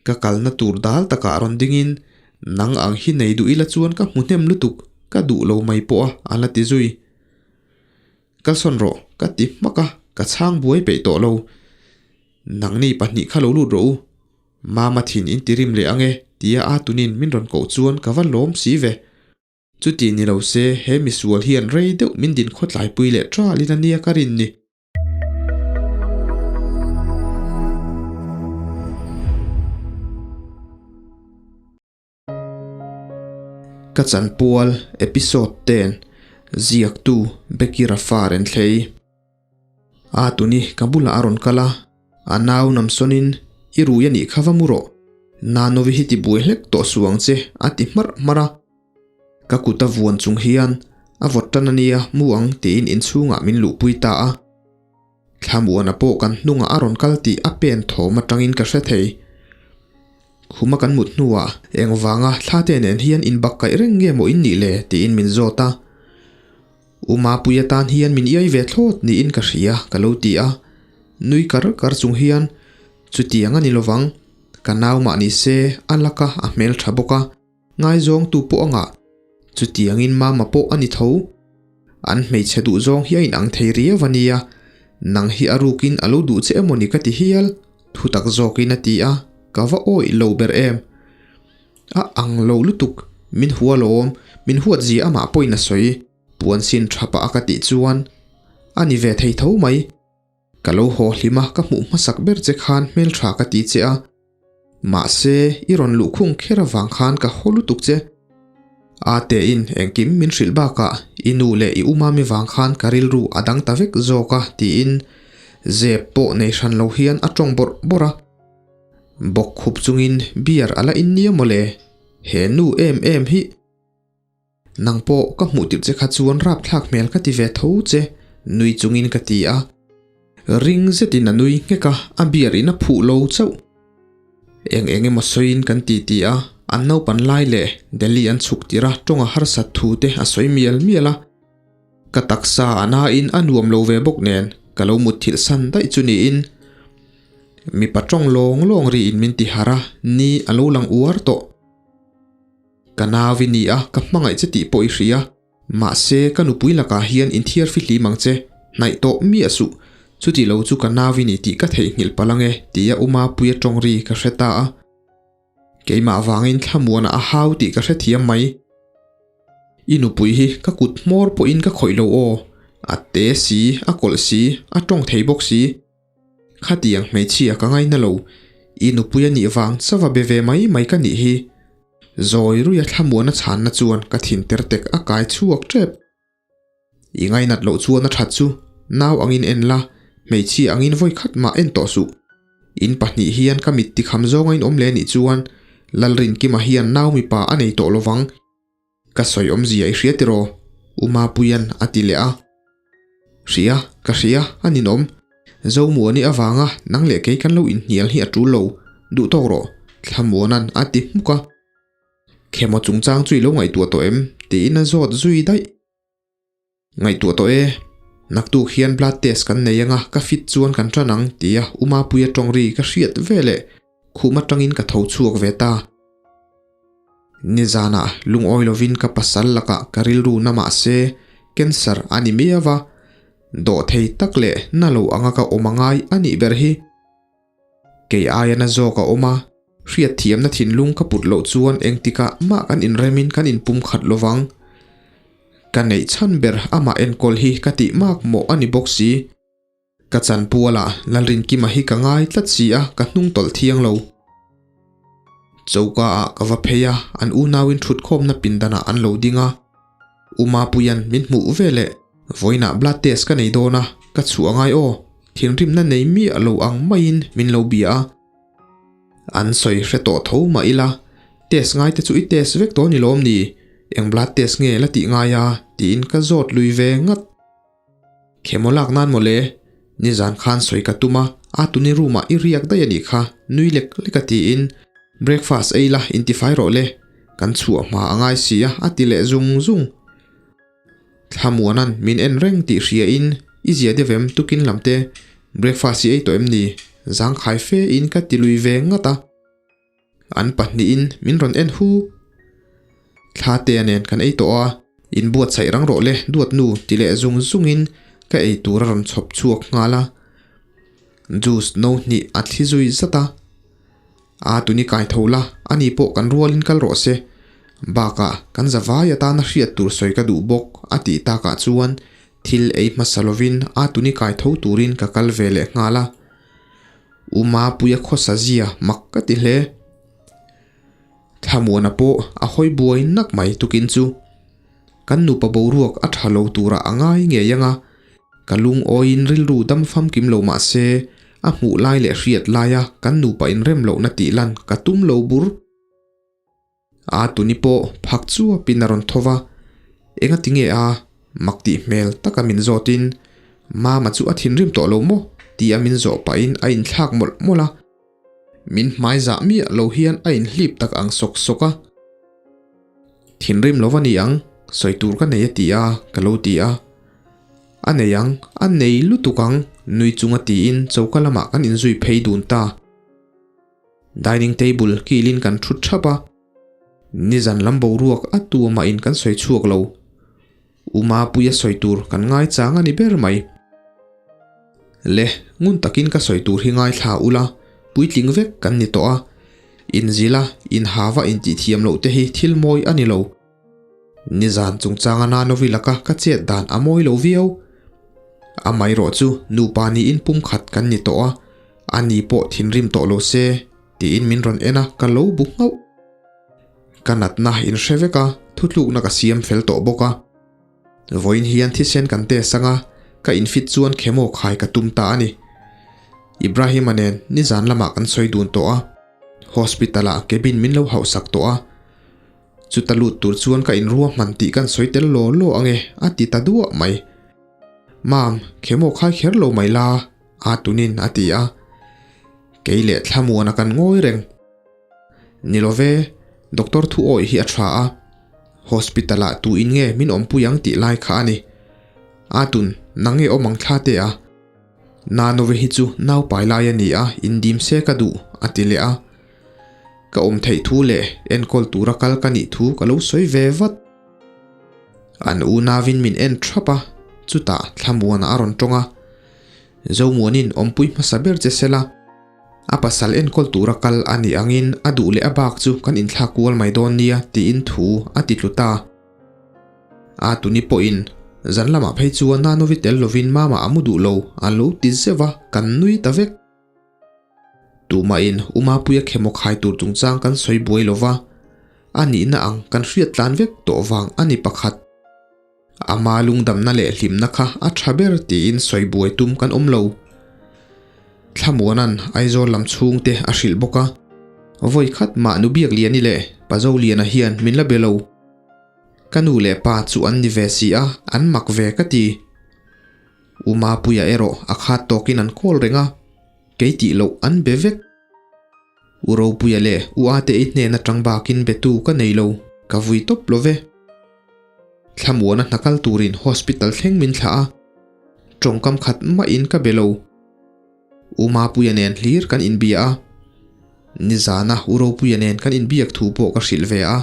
Ka kalna tur dal takah rawn dingin, Nang ang hi nei duh ila chuan ka hmu hnem lutuk, ka duh lo mai pawh a, a la ti zui. Kalsawn rawh, ka ti hmak a, ka chhang buai peih tawh lo. Nangni pahnih kha lo lut rawh u. Mama thin in ti rim leh ang e, tia a tunin min rawn koh chuan ka va lawm si ve. Chuti ni lo se, he misual hian rei deuh min din khawtlaipui leh ṭalin a nia ka rin ni. Ka chanpual episode ten ziaktu Becky Rafa Renthlei. A tuni ka bulah a rawn kal a, a nau namsawnin i rui a nih kha va mu rawh, Nanovi hi ti buai hlek tawh suh ang che a ti hmarh hmarh a. Ka kut a vuan chung hian a vawt tan a nia mu ang tiin inchhungah min luhpui ta a. Thlamuana pawh kan hnungah a rawn kal tih a pen thawm atangin ka hre thei. Khuma kan mut hnuah engvanga thlate nen hian inbak kaih reng nge maw in nih le tiin min zawt a. U Mapuia tan hian min iai ve thlawt niin ka hria ka lo ti a. Nui kar kar chung hian chutiang a ni lovang, ka nau mah ni se a laka a hmeltha bawk a. Ngaizawngtu pawh a ngah. Chutiangin Mama pawh a ni tho. An hmeichhe duhzawng hi a inang thei riau a nia. Nang hi a rukin a lo duh che emaw ni ka ti hial, thu tak zawkin a ti a, ka va awih lo ber em. A ang lo lutuk, min hua lawm, min huat zia amah pawhin a sawi, puan sin tha pah a ka tih chuan a ni ve thei tho mai. Ka lo haw hlim a, ka hmuh hmasak ber che khan hmeltha ka ti che a. Mahse, i rawn luhkhung kher avang khan ka haw lutuk che. A tein engkim min hrilh bakah i nu leh i umami vang khan ka rilru a dang ta vek zawk a tiin zep pawh nei hran lo hian a tawng bawrh bawrh a. Bawk khup chungin beer a la in nia mawle, he nu em em hi. Nang pawh ka hmuh tirh che kha chuan rapthlak hmel ka ti ve tho che, nui chungin ka ti a. Ring zetin a nui nghek a, a beer in a phuh lo chauh. Eng eng emaw sawiin kan ti ti a, an naupan lai leh Delhi an chhuk tirh a tawnga harsat thu te a sawi mial mial a. Ka taksa a nain a nuam lo ve bawk nen ka lo mutthilh san daih chu niin mipa tawng lawng lawng riin min ti harh a, ni a lo lang uar tawh. Ka nau i ni a, ka hmangaih che tih pawh i hria. Mahse, ka nupui lakah hian inthiar fihlim ang che, hnaih tawh miah suh. Chuti lo chu ka nau i ni tih ka theihnghilh palh ang e, tia U Mapuia tawng ri ka hre ta a. Keimah vangin thlamuana a hau tih ka hrethiam mai. I nupui hi ka kut hmawr pawhin ka khawih lo aw, a te si, a kawlh si, a tawng thei bawk si. Khatiang hmeichhia ka ngaina lo, i nupui a nih vang chauha be ve mai mai ka nih hi. Zawi ruia thlamuana chhanna chuan ka thin ter tek a kai chhuak tep. I ngainat loh chuan a that chu, nau angin en la, hmeichhia angin vawi khat mah en tawh suh. In pahnih hian ka mit tikham zawnga in awm leh nih chuan Lalrinkima hian nau mipa a nei tawh lovang. Ka sawi awmzia i hria tiraw? U Mapuia'n a ti leh a. Hria, ka hria, a ninawm. Zomuani avanga nang leh kei kan lo inhnial hi a tul lo, duh tawk rawh, Thlamuana'n a ti hmuk a. Khemaw chungchang chu i lo ngaihtuah tawh em? tiin a zawt zui daih. Ngaihtuah tawh e, naktuk hian blood test kan nei anga ka fit chuan kan tan ang tia U Mapuia tawng ri ka hriat veleh khum atangin ka tho chhuak ve ta. Nizanah lungawi lovin ka pasal lakah ka rilru na mah se cancer a ni miau a, dawh thei tak leh na lo anga ka awm angai a nih ber hi. Kei aia na zawk a awm a, hriatthiamna thinlung ka put loh chuan engtikah mah kan inremin kan inpum khat lo vang. Ka neih chhan ber amah enkawl hi ka tih mak mawh a ni bawk si. Ka chanpualah Lalrinkima hi ka ngai tlat si a, ka hnung tawlh thiang lo. Choka ah ka va phei a, an unauin thutkhawmna pindanah an lo ding a. U Mapuia'n min hmuh veleh vawiinah blood test ka nei dawn a, ka chhuah angai aw, thinrimna nei miah lo ang maiin min lo bia a. An sawi hre tawh tho mah ila, test ngai te chu i test vek tawh ni lawm ni, eng blood test nge la tih ngai a tiin ka zawt lui ve ngat. Khemaw lak nan mawle, nizan khan sawi ka tum a, a tuni room ah i riak daih a nih kha, nui lek lek a tiin breakfast ei la intifai rawh le, kan chhuah hma a ngai si a a ti leh zung zung. Thlamuana'n min en reng tih hria in i zia deuh em tukin lam te breakfast i ei tawh em ni? Zangkhai fe in ka ti lui ve ngat a. An pahnihin min rawn en hu. Thlatea nen kan ei tawh a, inbuatsaih rang rawh le duat nu ti leh zung zungin ka ei tur a rawn chhawp chhuak nghal a. Juice no hnih a thli zui zat a. A tuni kai tho la, ani pawh kan rualin kal rawh se. Bakah kan zavai atana hriat tur sawi ka duh bawk a tih takah chuan thil ei hmasa lovin a tuni kai tho turin ka kal ve leh nghal a. U Mapuia khawsa zia mak ka ti hle. Thlamuana pawh a hawi buai nak mai tukin chu. Kan nupa boruak a tha lo turah a ngai ngei ang a, ka lungawiin rilru dam famkim lo mah se a hmuh lai leh hriat laia kan nupa inrem lohna tih lan ka tum lo bur. A tuni pawh phak chuapin a rawn tho va, engati nge a mak tih hmel taka min zawtin Mama chu a thinrim tawh lo maw? tia min zawh pahin a inthlak mawlh mawlh a. Min hmai zah miah lo hian a inhlip tak ang sawk sawk a. Thinrim lo va ni ang, sawi tur ka nei a ti a, ka lo ti a. A nei ang, a nei lutuk ang, nui chunga tiin choka lamah kan inzui phei dun ta. Dining table kilin kan thut thap a. Nizan lam boruak a tu amahin kan sawi chhuak lo. U Mapuia sawi tur kan ngaichang a ni ber mai. Le, ngun takin ka sawi tur hi ngaithla ula, puitling vek kan ni tawh a. Inzila, inhava intihthiam loh te hi thil mawi a ni lo. Nizan chungchanga Nanovi laka ka chet dan a mawi lo viau. Amaherawh chu nupa niin pumkhat kan ni tawh a, ani pawh thinrim tawh lo se, tiin min rawn en a, ka lo bu nghauh. Ka natna in hre vek a, thutlukna ka siam fel tawh bawk a. Vawiin hian thisen kan test anga ka infit chuan chemo khai ka tum ta a ni. Ibrahima nen nizan lamah kan sawi dun tawh a, hospital ah cabin min lo hauhsak tawh a. Chuta lut tur chuan ka inruahman tih kan sawi tel law law ange a ti ta duah mai. Mam, chemo khai kher lo mai la, a tunin a ti a. Kei leh Thlamuana kan ngawi reng. Ni lo ve, doctor thu awih hi a tha a, hospital ah tu in nge min awmpui ang tih lai kha a ni. A tun, nang nge awm ang thla te a? Nanove hi chu nau pai lai a ni a, indim se ka duh, a ti leh a. Ka awm theih thu leh enkawl tura kal ka nih thu ka lo sawi ve vat. An unauin min en thap a, chutah Thlamuana a rawn tawng a. Zomuanin awmpui hmasa ber che sela. A pasal enkawl tura kal a nih angin a duh leh a bak chu kan inthlak kual mai dawn nia tiin thu a ti tlu ta. A tuni pawhin zan lamah phei chuan Nanovi tel lovin Mama a mu duh lo a lo ti zeuh a, kan nui ta vek. Tumahin U Mapuia khemaw khai tur chungchang kan sawi buai lova, a nihna ang kan hriat tlan vek tawh vang a ni pakhat. Ama lungdamna leh hlimna kha a tha ber tiin sawi buai tum kan awm lo. Thlamuana'n Aizawl lam chhungte a hrilh bawk a, vawi khat mah nu Biakliani leh Pa Zoliana hian min la be lo. Ka nu leh pa chu an ni ve si a, an mak ve ka ti. U Mapuia erawh a khat tawkin an kawl reng a, kei tih loh an be vek. U Ropuia leh U Ate-i hnen atang bakin betu ka nei lo, ka vui tawp lo ve. Thlamuana hna kal turin hospital thleng min thlah a, tawngkam khat mahin ka be lo. U Mapuia nen hlir kan inbia a, nizana U Ropuia nen kan inbiak thu pawh ka hrilh ve a.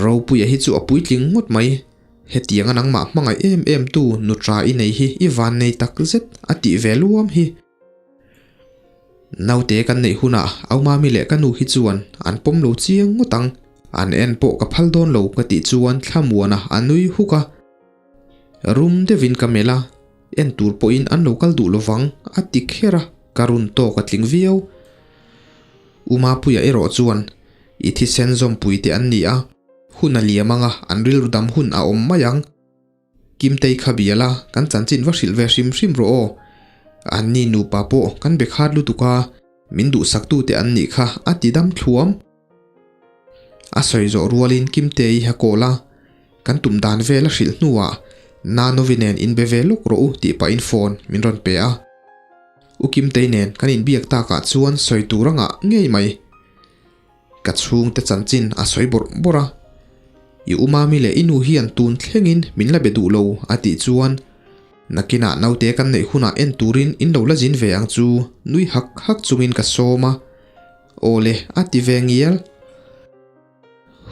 Ropuia hi chu a puitling ngawt mai, hetianga nangmah hmangaih em em tu nutra i nei hi i vannei takzet a tih ve luam hi. Naute kan neih hunah Aumami leh ka nu hi chuan an pawm lo chiang ngawt ang, an en pawh ka phal dawn lo ka tih chuan Thlamuana a nui huk a. Rum deuhin ka melh a, en tur pawhin an lo kal duh lovang a ti kher a, ka run tawk a tling viau. U Mapuia erawh chuan i thisen zawmpui te an ni a, hun a liam anga an rilru dam hun a awm mai ang. Kimtei kha bial a, kan chanchin va hrilh ve hrim hrim rawh aw. Anni nupa pawh kan be khat lutuk a, min duhsaktute an nih kha a ti dam thluam. A sawi zawh rualin Kimtei a call a, kan tum dan vel a hrilh hnuah Nanovi nen inbe ve lawk rawh u tih pahin phone min rawn pe a. U Kimtei nen kan inbiak takah chuan sawi tur a ngah ngei mai. Ka chhungte chanchin a sawi bawrh bawrh a, I u Mami leh i nu hian tun thlengin min la be duh lo a tih chuan nakinah naute kan neih hunah en turin in lo la zin ve ang chu nui hak hak chungin ka sawm a. Aw le, a ti ve ngial.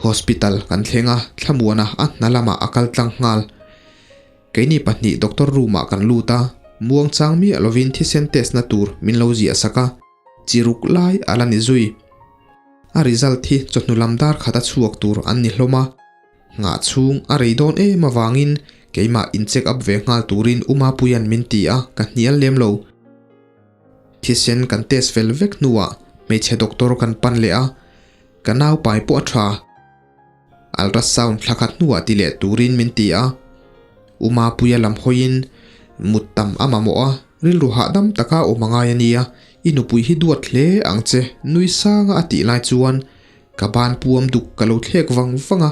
Hospital kan thleng a, Thlamuana a hna lamah a kal tlang nghal. Keini pahnih doctor room ah kan lut a, muangchang miah lovin thisen test na tur min lo ziah sak a, chi ruk lai a la ni zui. A result hi chawhnu lam dar khat a chhuak tur an ni hlawm a, nghah chhung a rei dawn em avangin keimah in check up ve nghal turin U Mapuia'n min ti a, ka hnial lem lo. Thisen kan test fel vek hnuah hmeichhe doctor kan pan leh a, ka nau pai pawh a tha. Ultrasound thla khat hnuah ti leh turin min ti a, U Mapuia lam hawiin mut tam a mamawh a, rilru hahdam taka awm a ngai a nia, i nupui hi duat hle ang che nui sanga a tih lai chuan ka ban puam duk ka lo thlek vang vang a.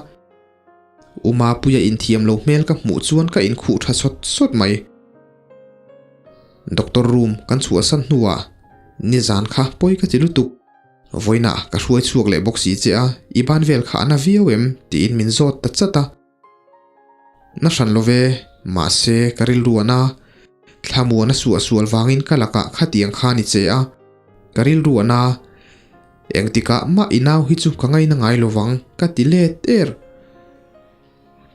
U Mapuia inthiam lo hmel ka hmuh chuan ka inkhuh tha sawt sawt mai. Doctor room kan chhuahsan hnuah nizan kha pawi ka ti lutuk. Vawiinah ka hruai chhuak leh bawk si che a, i ban vel kha a na viau em? tiin min zawt ta chat a. Na hran lo ve, mahse ka rilru a na. Thlamuan a suah sual vangin ka lakah khatiang kha ni che a, ka rilru a na. Engtikah mah i nau hi chu ka ngaina ngai lo vang ka ti let er.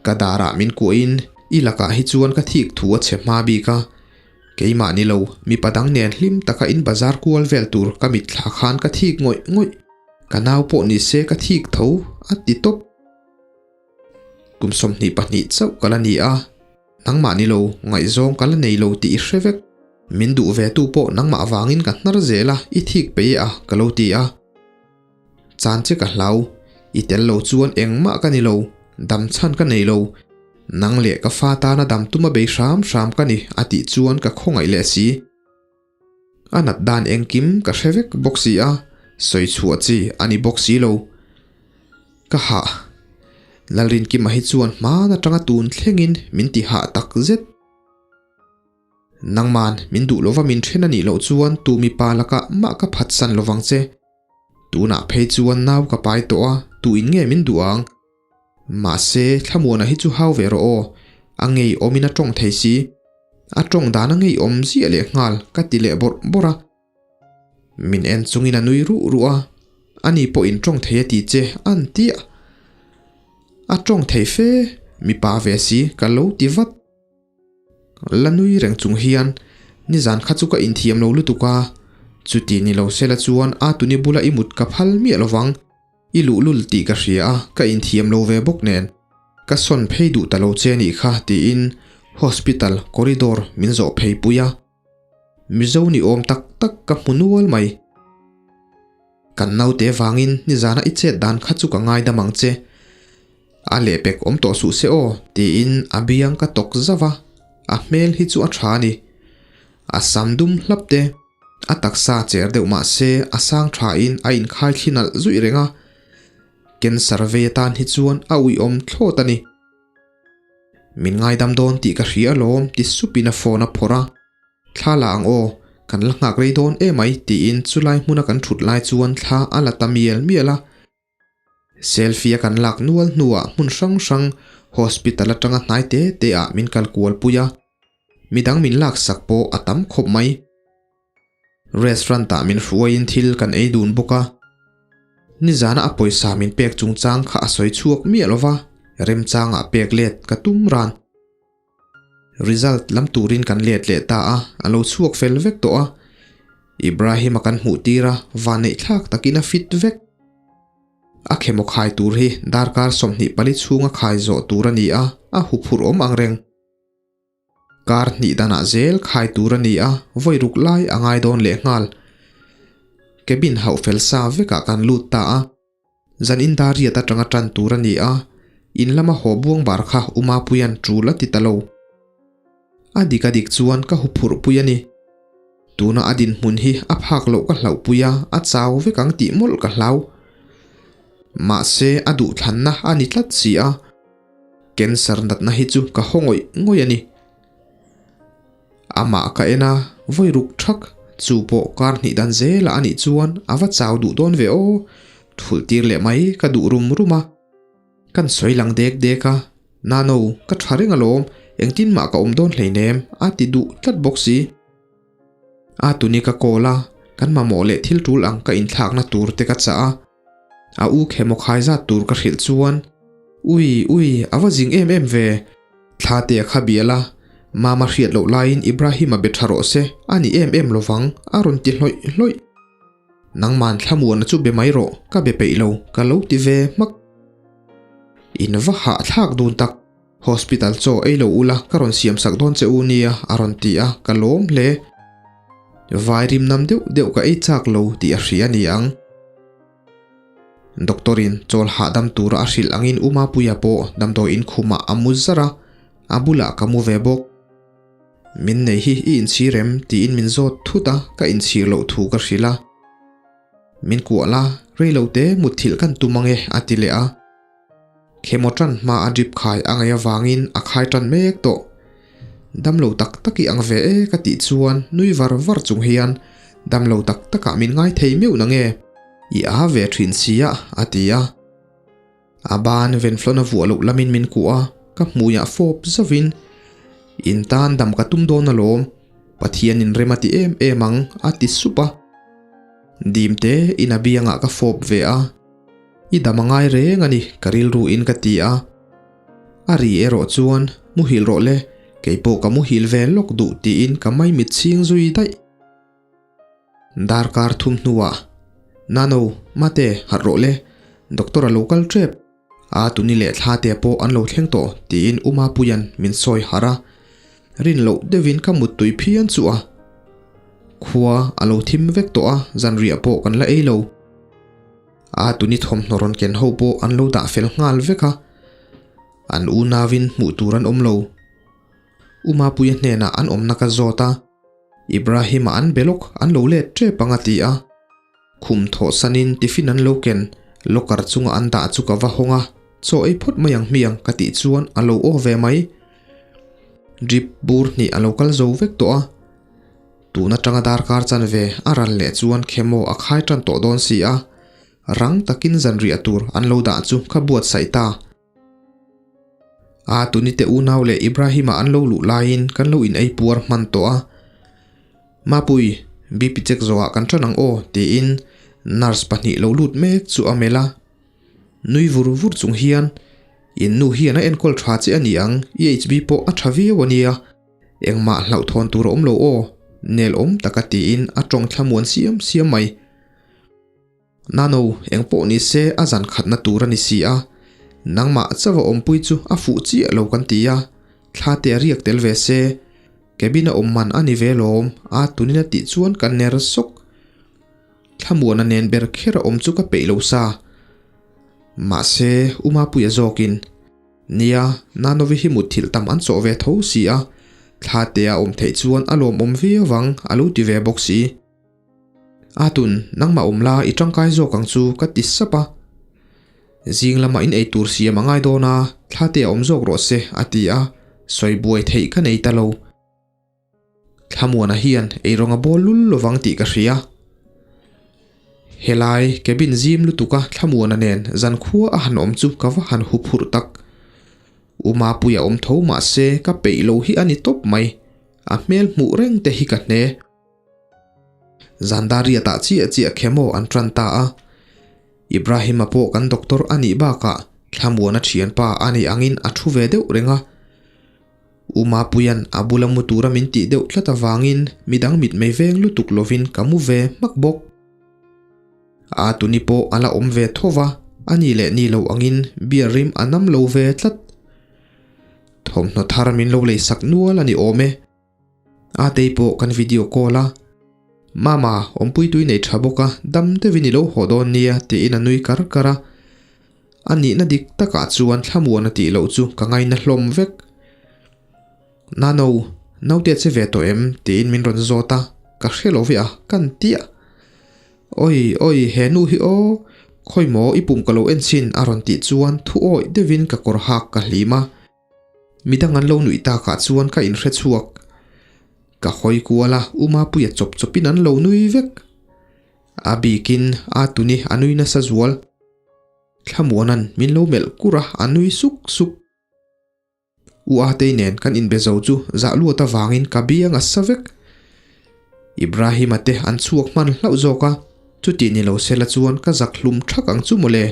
Ka darah min kuahin i lakah hi chuan ka thik thu a chhe hma bik a, keimah ni lo mipa dang nen hlim taka in bazar kual vel tur ka mitthla khan ka thik ngawih ngawih, ka nau pawh ni se ka thik tho a ti tawp. Kum 22 chauh ka la ni a, nangmah ni lo ngaihzawng ka la nei lo tih i hre vek. Min duh ve tu pawh nangmah vangin ka hnar zel a, i thik peih a ka lo ti a. Chan che ka hlau, i tel lo chuan engmah ka ni lo, dam chhan ka nei lo. Nang leh ka fa tana dam tuma bei hram hram ka ni a tih chuan ka khawngaih leh si. A nat dan engkim ka hre vek bawk si a, sawi chhuah chi a ni bawk si lo. Ka hah. Lalrinkima hi chuan hmaan atanga tun thlengin min ti hah tak zet. Nangman min duh lova min then a nih loh chuan tu mipa lakah mah ka phatsan lovang che. Tunah phei chuan nau ka pai tawh a, tu in nge min duh ang? Mahse, Thlamuana hi chu hau ve rawh aw, a ngei awmin a tawng thei si. A tawng dan a ngei awm ziah leh nghal ka ti leh bawrh bawrh a. Min en chungin a nui ruh ruh a, ani pawhin tawng thei a ti che an ti a. A tawng thei fe, mipa ve si ka lo ti vat. La nui reng chung hian, Nizan kha chu ka inthiam lo lutuk a, chuti ni lo sela chuan a tuni bula i mut ka phal miah lovang, i luhlul tih ka hria a, ka inthiam lo ve bawk nen, ka sawn phei duh ta lo che nih kha tiin hospital corridor min zawh phei pui a. Mizo ni awm tak tak ka hmu nual mai. Kan naute vangin nizana i chet dan kha chu ka ngaidam ang che. A lehpek awm tawh suh se aw tiin a biang ka tawk zauh a, a hmel hi chu a tha a ni. A sam dum hlap te, a taksa cher deuh mah se a sang thain a inkhai thli nalh zuih reng a, cancer vei atan hi chuan a uiawm thlawt a ni. Min ngaidam dawn tih ka hria alawm ti supin a phone a phawrh a, Thla la ang aw, kan la nghak rei dawn emai tiin chulai hmuna kan thut lai chuan thla a la ta mial mial a. Selfie a kan lak nual hnuah hmun hrang hrang hospital atanga hnai te te ah min kal kual pui a, midang min lak sak pawh a tam khawp mai. Restaurant ah min hruaiin thil kan ei dun bawk a, nizana a pawisa min pek chungchang kha a sawi chhuak miah lova, remchangah pek let ka tum ran. Result lam turin kan let leh ta a, a lo chhuak fel vek tawh a. Ibrahim-a kan hmuh tir a, vanneih thlak takin a fit vek. A khemaw khai tur hi darkar 24 chhunga khai zawh tur a ni a, a huphurh awm ang reng. Kar hnih danah zel khai tur a ni a, vawi ruk lai a ngai dawn leh nghal. Cabin hauh fel sa vekah kan lut ta a. Zan in dar riat atanga tan tur a ni a, in lama haw buang bar kha U Mapuia'n tul a ti ta lo. A dik a dik chuan ka huphurh pui a ni. Tuna a dinhmun hi a phak loh ka hlauh pui a, a chau vek ang tih mawlh ka hlau. Mahse a duhthlanna a ni tlat si a, cancer natna hi chu ka haw ngawih ngawih a ni. Amah ka en a, vawi ruk thak, chu pawh kar hnih dan zelah a nih chuan a va chau duh dawn ve aw, thulh tir leh mai ka duh rum rum a. Kan sawi lang dek dek a, Nano, ka tha reng alawm, engtin mah ka awm dawn hleinem, a ti duh tlat bawk si. A tuni ka call a, Kan mamawh leh thil tul ang ka inthlakna tur te ka chah a. A u khemaw khai zat tur ka hrilh chuan, Ui, ui, a va zing em em ve. Thla te a kha bial a, Mama hriat loh laiin Ibrahim a be tha rawh se, a ni em em lovang, a rawn ti hlawih hlawih. Nangman thlamuana chu be mai rawh, ka be peih lo, ka lo ti ve hmak. In va hahthlak dun tak. Hospital chaw ei lo ula ka rawn siam sak dawn che u nia a rawn ti a, ka lawm hle. Vai rim nam deuh deuh ka ei chak lo tih a hria a ni ang. Doctor in chawl hahdam tura a hrilh angin U Mapuia pawh damdawi inkhumah a mu zar a, a bulah ka mu ve bawk. Min nei hi i inchhir em? tiin min zawt thut a, ka inchhir loh thu ka hrilh a. Min kuah la, rei lo te mutthilh kan tum ange a ti leh a. Khemaw tan hma a drip khai a ngaih avangin a khai tan mek tawh. Damlo tak tak i ang ve e ka tih chuan nui var var chung hian damlo tak takah min ngai thei meuh nange i a ve thin sia a ti a. A ban venflon a vuah loh lamin min kuah a, ka hmuiah fawp zauhin In tan dam ka tum dawn alawm, Pathianin rem a ti em em ang a ti sup a. Dimte in a biangah ka fawp ve a. I dam a ngai reng a ni, ka rilru in ka ti a. A ri erawh chuan, Muhil rawh le, keipawh ka muhil ve lawk duh tiin ka maimit chhing zui daih. Darkar thum hnuah, Nano, mate, harh rawh le, doctor a lo kal tep. A tuni leh thla te pawh an lo thleng tawh tiin U Mapuia'n min sawi harh a, rin loh deuhin ka muttui phian chu a. Khua a lo thim vek tawh a, zanriah pawh kan la ei lo. A tuni thawmhnaw rawn ken ho pawh an lo dah fel nghal vek a, an unauin hmuh tur an awm lo. U Mapuia hnenah an awmna ka zawt a, Ibrahim-a an be lawk an lo let tep ang a ti a. Khum thawh sanin tiffin an lo ken locker chunga an dah chu ka va hawng a, chaw ei phawt mai ang hmiang ka tih chuan a lo aw ve mai. Drip bur hnih a lo kal zo vek tawh a. Tun atanga darkar chanve a ral leh chuan chemo a khai tan tawh dawn si a, rang takin zanriah tur an lo dah chu ka buatsaih ta. A tunite unau leh Ibrahim-a an lo luh laiin kan lo in ei puar hman tawh a. Mapui, BP check zawhah kan tan ang aw tiin nurse pahnih lo lut mek chu a melh a. Nui vur vur chung hian, In nu hian a enkawl tha che a ni ang, i HB pawh a tha viau a nia. Engmah hlauhthawn tur a awm lo aw, nel awm taka tiin a tawng thlamuan siam siam mai. Nano, engpawh ni se a zan khatna tur a ni si a, nangmah chauh a awmpui chu a fuh chiah lo kan ti a, thla te a riak tel ve se, cabin a awm man a ni ve lawm, a tunin a tih chuan ka ner sawk. Thlamuana nen ber kher a awm chu ka peih lo sa. Mahse, U Mapuia zawkin, Nia, Nanovi hi mutthilh tam an chawh ve tho si a, thla te a awm theih chuan a lawmawm viau ang, a lo ti ve bawk si. A tun, nangmah awm la i tangkai zawk ang chu ka ti sap a. Zing lama in ei tur siam a ngai dawn a, thla te a awm zawk rawh se a ti a, sawi buai theih ka nei ta lo. Thlamuana hian eirawng a bawl lul lovang tih ka hria. Helai cabin zim lutuk a Thlamuana nen zankhua a han awm chu ka va han huphurh tak. U Mapuia awm tho mahse ka peih lo hi a ni tawp mai, a hmel hmuh reng te hi ka hne. Zandariatah chiah chiah chemo an tan ta a. Ibrahim-a pawh kan doctor a nih bakah Thlamuana thianpa a nih angin a thu ve deuh reng a. U Mapuia'n a bula mu tura min tih deuh tlat avangin midang mitmei veng lutuk lovin ka mu ve hmak bawk. A tuni pawh a la awm ve tho va, a ni leh ni lo angin beer rim a nam lo ve tlat. Thawmhnaw thar min lo leisak nual a ni awm e. A tei pawh kan video call a, Mama, awmpui tui nei tha bawk a, dam deuhin i lo haw dawn nia tiin a nui kar kar a. A nihna dik takah chuan thlamuan a tih loh chu ka ngaina hlawm vek. Nano, naute a che ve tawh em? tiin min rawn zawt a, ka hre lo ve a, kan tiah. Oi, oi, he nu hi aw, khawi maw i pum ka lo en chhin a rawn tih chuan thu awih deuhin ka kawr hak ka hlim a. Midang an lo nuih takah chuan ka inhre chhuak. Ka hawi kual a, U Mapuia chawp chawpin an lo nui vek. A bikin a tuni a nui nasa zual. Thlamuana'n min lo melh kur a, a nui suk suk. U Atei nen kan inbe zo chu zah luat avangin ka biang a sa vek. Ibrahim-a te an chhuak hman hlauh zawk a, chuti ni lo sela chuan ka zak hlum thak ang chu mawle.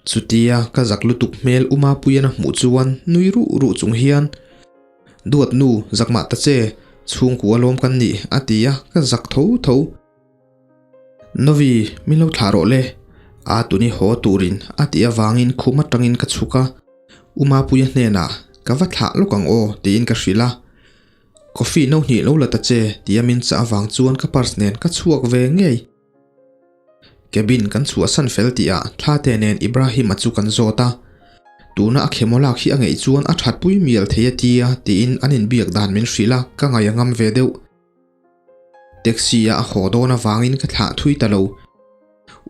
Chutia ka zak lutuk hmel U Mapuian a hmuh chuan nui ruh ruh chung hian, Duat nu, zak mah ta che, chhungkua lawm kan nih, a ti a, ka zak tho tho. Novi, min lo thlah rawh le, a tuni haw turin a tih avangin khum atangin ka chhuk a, U Mapuia hnenah ka va thlah lawk ang aw tiin ka hrilh a. Coffee no hnih lo la ta che tia min chah avang chuan ka purse nen ka chhuak ve ngei. Cabin kan chhuahsan fel tihah Thlate nen Ibrahim-a chu kan zawt a, tuna a khemaw lak hi a ngeih chuan a thatpui mial thei a tia tiin an inbiak dan min hrilh a, ka ngaih a ngam ve deuh. Taxi-a a haw dawn avangin ka thlah thui ta lo.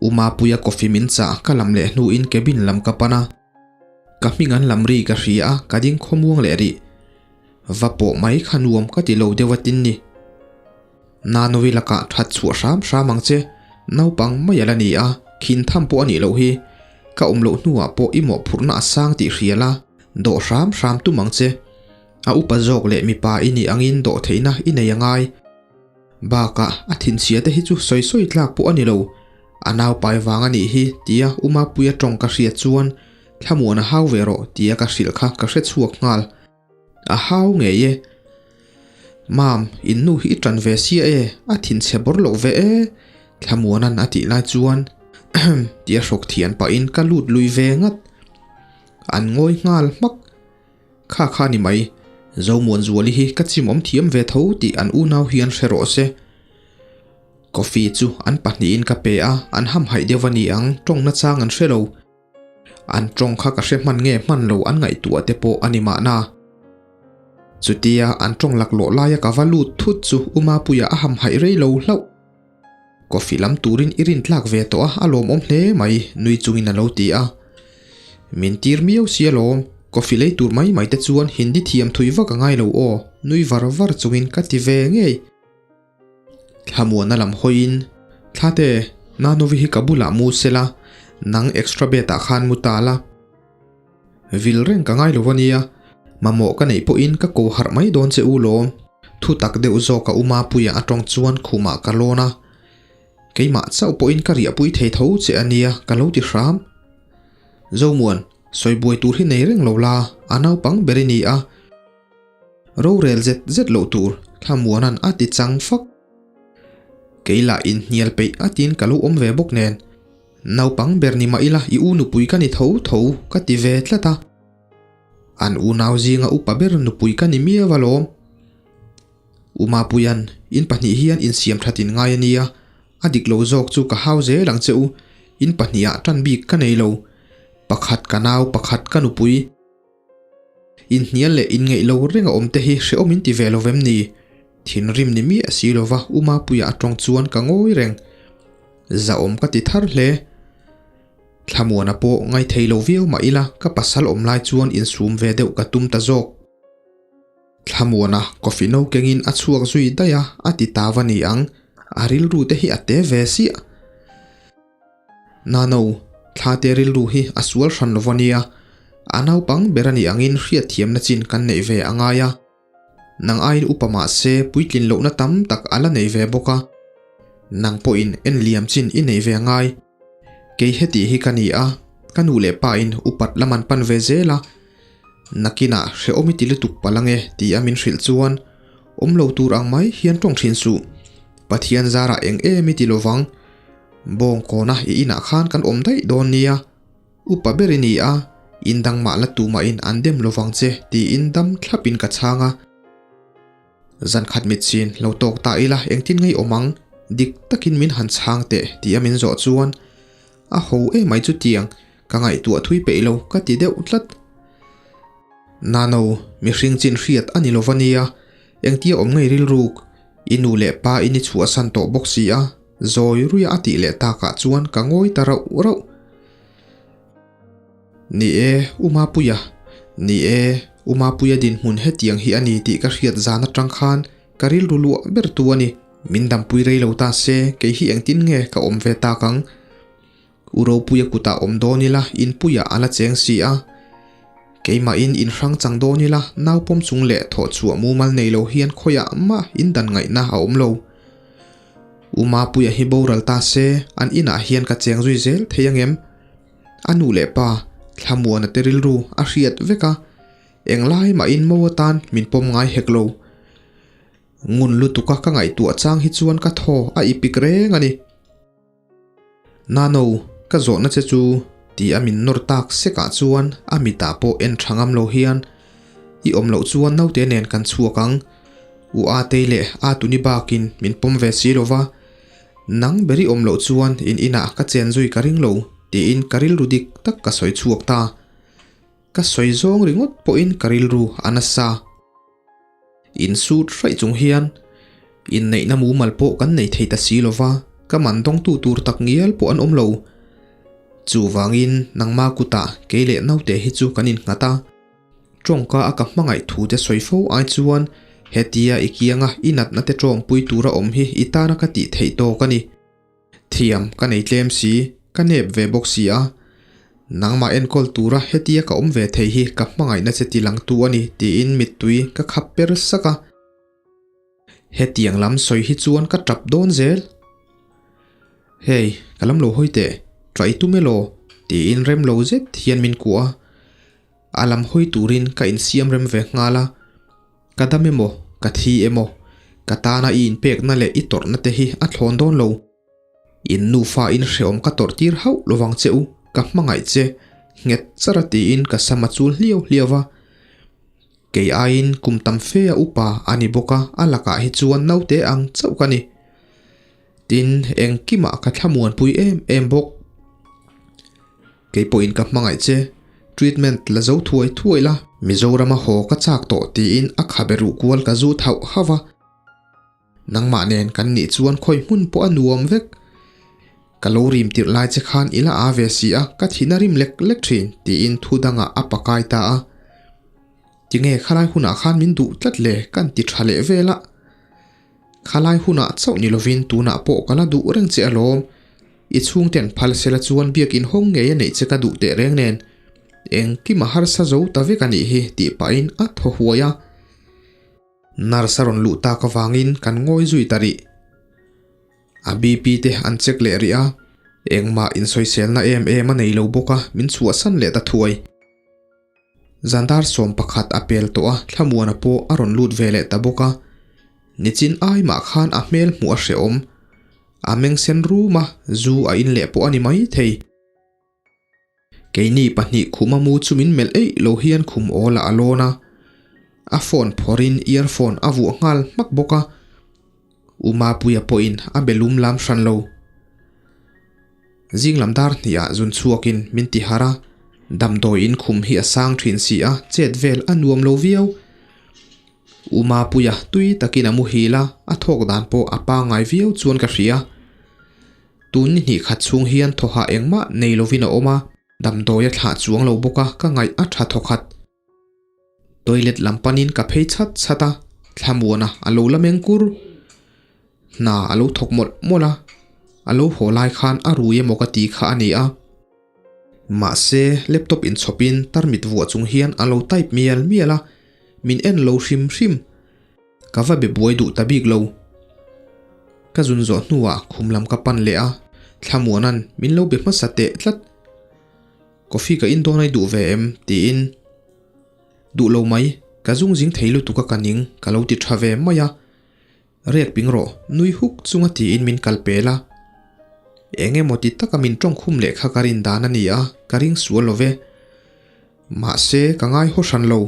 U Mapuia coffee min chah ka lam leh hnuin cabin lam ka pan a. Ka hming an lam ri ka hria a, ka ding khawmuang leh rih. Va pawh mai kha nuam ka ti lo deuh a tin ni. Nanovi lakah that chhuah hram hram ang che, naupang mai a la ni a, khin tham pawh a nih loh hi. Ka awm loh hnuah pawh i mawhphurhna a sang tih hria la, dawh hram hram tum ang che. A upa zawk leh mipa i nih angin dawhtheihna i nei a ngai. Bakah a thinchhia te hi chu sawi sawi tlak pawh a ni lo. A naupai vang a nih hi tia U Mapuia tawng ka hriat chuan Thlamuan a hau ve rawh tia ka hrilh kha ka hre chhuak nghal. A hau ngei e. Mam, in nu hi i tan ve sia e, a thinchhe bawr loh ve e Thlamuana'n a tih lai chuan tia hrawk thian pahin ka lut lui ve ngat. An ngawi nghal hmak. Kha kha ni mai, Zomuanzuali hi ka chimawm thiam ve tho tih an unau hian hre rawh se. Coffee chu an pahnihin ka pe a, an hamhaih deuh a ni ang, tawng nachang an hre lo. An tawng kha ka hre hman nge hman lo an ngaihtuah te pawh a ni mahna. Chutia an tawng laklawh laia ka va lut thut chu U Mapuia a hamhaih rei lo hlauh. Coffee lam turin i rintlak ve tawh a, a lawmawm hle mai, nui chungin a lo ti a. Min tir miau si alawm, coffee lei tur mai mai te chuan Hindi thiam thui vak a ngai lo aw, nui var var chungin ka ti ve ngei. Thlamuanna lam hawiin, Thlate, Nanovi hi ka bulah mu sela, nang extra bed ah khan mu ta la. Vil reng ka ngai lo a nia, mamawh ka neih pawhin ka ko harh mai dawn che u lawm. Thu tak deuh zawk a U Mapuia a tawng chuan khumah ka lawn a, keimah chauh pawhin ka riahpui thei tho che a nia ka lo ti hram. Zomuan, sawi buai tur hi nei reng lo la, a naupang ber i ni a. Rorel zet zet loh tur Thlamuana'n a ti chang fak. Kei lah inhnial peih atin ka lo awm ve bawk nen. Naupang ber ni mah ila i u nupui ka ni tho tho ka ti ve tlat a. An unau zinga upa ber nupui ka ni miau alawm. U Mapuia'n in pahnih hian insiam thatin ngai a nia, a dik lo zawk chu ka hau zel ang che u, in pahnih ah tan bik ka nei lo. Pakhat ka nau pakhat ka nupui. Inhnial leh inngeih lo reng a awm te hi hrehawm in ti ve lo vem ni? Thinrim ni miah si lova U Mapuia a tawng chuan ka ngawi reng. Zahawm ka ti thar hle. Thlamuana pawh ngaithei lo viau mah ila ka pasal awm lai chuan insum ve deuh ka tum ta zawk. Thlamuana coffee no kengin a chhuak zui daih a, a ti ta va ni ang, a rilru te hi a te ve siah. Nano, Thlate rilru hi a sual hran lo va nia, a naupang ber a nih angin hriatthiamna chin kan neih ve a ngai a. Nang aiin upa mah se puitlin lohna tam tak a la nei ve bawk a. Nang pawhin en liam chin i nei ve a ngai. Kei heti hi ka ni a, ka nu leh pa in upat lam an pan ve zel a. Nakinah hrehawm i ti lutuk palh ange ti a min hrilh chuan awm lo tur ang mai hian tawng thin suh. Pathian zarah eng em i ti lovang. Bawngkawna i inah khan kan awm daih dawn nia, upa ber i ni a, in dang mah la tumahin an dem lovang che tiin dam thlapin ka chhang a. Zan khat mitchin lo tawk ta ila engtin ngei awm ang, dik takin min han chhang teh tia min zawh chuan a ho emai chutiang ka ngaihtuah thui peih lo ka ti deuh tlat. Nano, mihring chin hriat a ni lova nia, engtia awm ngei rilruk, i nu leh pa in i chhuahsan tawh bawk si a, Zawi ruia a tih leh takah chuan ka ngawi ta rauh rauh. Ni e, U Mapuia. Ni e, U Mapuia dinhmun hetiang hi a ni tih ka hriat zan atang khan ka rilru luah ber tu a ni. Min dampui rei lo ta se, kei hi engtin nge ka awm ve tak ang? U Ropuia kutah awm dawn ila inpuiah a la cheng si a. Keimahin in hrang chang dawn ila, nau pawm chung leh thawh chhuah mumal nei lo hian khawiah mah in dan ngaihna a awm lo. U Mapuia hi boral ta se, an inah hian ka cheng zui zel thei angem? A nu leh pa, Thlamuana te rilru a hriat vek a, englai mahin mo atan min pawm ngai hek lo. Ngun lutuka ka ngaihtuah chang hi chuan ka thaw a ipik reng a ni. Nano, ka zawhna che chu ti a min nawr tak sek ah chuan a mitah pawh en tha ngam lo hian i awm loh chuan naute nen kan chhuak ang. U Atei leh Atuni bakin min pawm ve si lo va, nang ber i awm loh chuan in inah ka chen zui ka ring lo tiin ka rilru dik tak ka sawi chhuak ta. Ka sawi zawng ringawt pawhin ka rilru a nasa. Insut hraih chung hian inneihna mumal pawh kan nei thei ta si lo va, ka man dawngtu tur tak ngial pawh an awm lo. Chuvangin nangma kutah kei leh naute hi chu kan innghat a, tawngka a ka hmangaih thu te sawi fo ai chuan hetia i kianga i natna te tawngpui tura awm hi i tana ka tih theih tawk a ni. Thiam ka nei tlem si, ka nep ve bawk si a. Nangmah enkawl tura hetia ka awm ve thei hi ka hmangaihna che ti langtu a ni tiin mittui ka khap per sak a. Hetiang lam sawi hi chuan ka tap dawn zel. Hey, ka lam lo hawi teh, tah i tum elaw? tiin rem lo zet hian min kuah a. A lam hawi turin ka insiam rem ve nghal a. Ka dam emaw, ka thi emaw, ka tana i inpekna leh i tawrhna te hi a thlawn dawn lo. In nufa in hrehawm ka tawrh tir hauh lovang che u, ka hmangaih che, nghet char a tiin ka sam a chul hliau hliau va. Kei aiin kum tam fe a upa a ni bawk a, a lakah hi chuan naute ang chauh ka ni. Tin, engkimah ka thlamuanpui em em bawk. Kei pawhin ka hmangaih che, treatment la zo thuai thuai la. Mizorama haw ka chak tawh tiin a khabe ruh kual ka zu thauh hauh a. Nangmah nen kan nih chuan khawi hmun pawh a nuam vek. Ka lo rim tirh lai che khan i la a ve si a, ka thihna rim lek lek thin tiin thu dangah a pakai ta a. Tinge khalai hunah khan min duh tlat le kan ti tha leh vel a. Khalai hunah chauh ni lovin tunah pawh ka la duh reng che alawm. I chhungten phal sela chuan biakin hawng ngei a neih che ka duh teh reng nen. Engkim a harsa zo ta vek a nih hi tih pahin a thaw huai a. Nurse a rawn luh tak avangin kan ngawi zui ta rih. A BP te an check leh rih a, engmah insawiselna em em a nei lo bawk a min chhuahsan leh ta thuai. Zandar 11 a pel tawh a, Thlamuana pawh a rawn lut ve leh ta bawk a. Nichin ai mah khan a hmel hmuh a hrehawm. A meng sen rum a, zu a in leh pawh a ni mai thei. Keini pahnih khuma mu chu min melh eih lo hian khum awl ah a lawn a. A phone phawrhin earphone a vuah nghal hmak bawk a. U Mapuia pawhin a be lum lam hran lo. Zing lam dar hnihah zun chhuakin min ti harh a, damdawiin khum hi a sang thin si a, chet vel a nuam lo viau. U Mapuia tui takin a muhil a, a thawk dan pawh a pangngai viau chuan ka hria. Tun ni hnih khat chhung hian thawhah engmah nei lovin a awm a, damdawi a thlah chuang lo bawk a, ka ngaih a tha thawkhat. Toilet lam panin ka phei chhat chhat a, Thlamuana a lo la meng kur. Hna a lo thawk mawlh mawlh a, a lo haw lai khan a rui emaw ka ti kha a ni a. Mahse, laptop inchhawpin tarmit vuah chung hian a lo type mial mial a, min en lo hrim hrim. Ka va be buai duh ta bik lo. Ka zun zawh hnuah khum lam ka pan leh a, Thlamuana'n min lo be hmasa teh tlat. Coffee ka in dawn ai duh ve em? tiin Duh lo mai, ka zung zing thei lutuk a ka ning ka lo ti tha ve mai a. Riak ping rawh, nui huk chunga tiin min kal pel a. Eng emaw ti taka min tawng khum leh kha ka rin dan a ni a, ka ring sual lo ve. Mahse, ka ngai haw hran lo.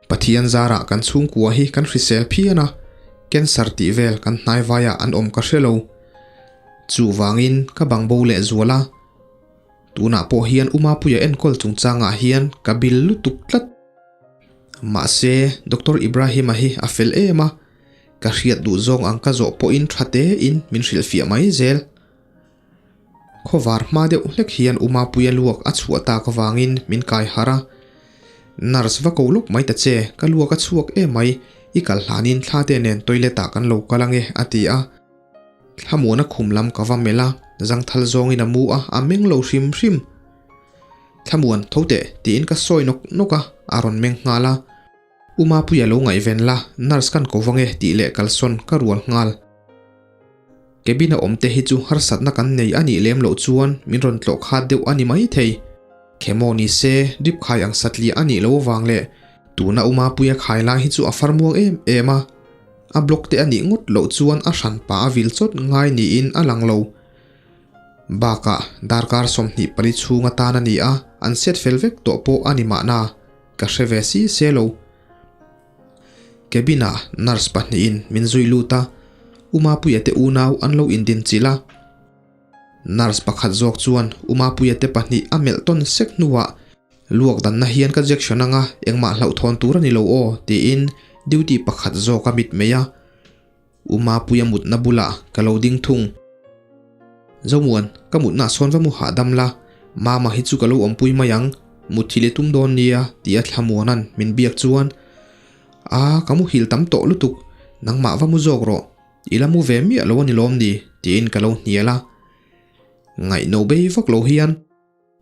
Pathian zarah kan chhungkua hi kan hrisel phian a, cancer tih vel kan hnaivaiah an awm ka hre lo. Chuvangin ka bang bo leh zual a. Tunah pawh hian U Mapuia enkawl chungchangah hian ka bil lutuk tlat. Mahse, Doctor Ibrahim-a hi a fel em a, ka hriat duh zawng ang ka zawh pawhin tha tein min hrilhfiah mai zel. Khawvar hma deuh hlek hian U Mapuia luak a chhuah tak avangin min kai harh a. Nurse va ko lawk mai ta che, ka luak a chhuak em mai, i kal hlanin thla te nen toilet ah kan lo kal ange a ti a. Thlamuana khum lam ka va melh a, zangthal zawngin a mu a, a meng lo hrim hrim. Thlamuan, tho teh, tiin ka sawi nawk nawk a, a rawn meng nghal a. U Mapuia lo ngaihven la, nurse kan ko vang e tih leh kalsawn ka rual nghal. Cabin a awm te hi chu harsatna kan nei a nih lem loh chuan min rawn tlawh khat deuh a ni mai thei. Khemaw ni se, drip khai ang satliah a nih loh avang leh tuna U Mapuia khai lai hi chu a far muang em em a. A block te a nih ngawt loh chuan a hranpa a vil chawt ngai niin a lang lo. Bakah darkar 24 chhung atan a ni a, an set fel vek tawh pawh a ni mahna, ka hre ve si se lo. Cabin-ah nurse pahnihin min zui lut a, U Mapuia te unau an lo indinchilh a. Nurse pakhat zawk chuan U Mapuia te pahnih a melh tawn sek hnuah, Luak danna hian ka jection anga engmah hlauhthawn tur a ni lo aw, tiin duty pakhat zawk a mit mai a. U Mapuia mutna bulah ka lo ding thung. Zomuan, ka mutna sawn va mu hahdam la, Mama hi chu ka lo awmpui mai ang, mutthil i tum dawn nia, tia Thlamuana'n min biak chuan, A, ka muhil tam tawh lutuk, nangmah va mu zawk rawh, i la mu ve miah lo a ni lawm ni, tiin ka lo hnial a. Ngaihno bei vak lo hian.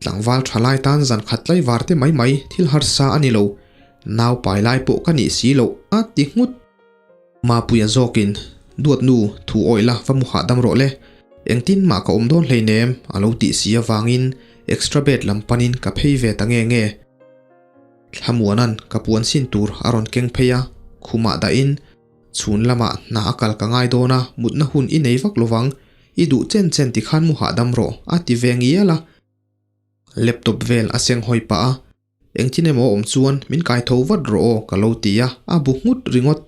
Tlangval tha lai tan zan khat tlai var te mai mai thil harsa a ni lo, nau pai lai pawh ka nih si loh a ti nghut. Mapuia zawkin, Duat nu, thu awih la va mu hahdam rawh le, engtin mah ka awm dawn hleinem a lo tih si avangin extra bed lam panin ka phei ve ta nge nge. Thlamuana'n ka puan sin tur a rawn keng phei a, khumah dahin Chhun lamah hna a kal ka ngai dawn a, mutna hun i nei vak lovang, i duh chen chen tikhan mu hahdam rawh, a ti ve ngial a. Laptop vel a seng hawi pah a, engtin emaw awm chuan min kai tho vat rawh aw ka lo ti a, a bu nghut ringawt.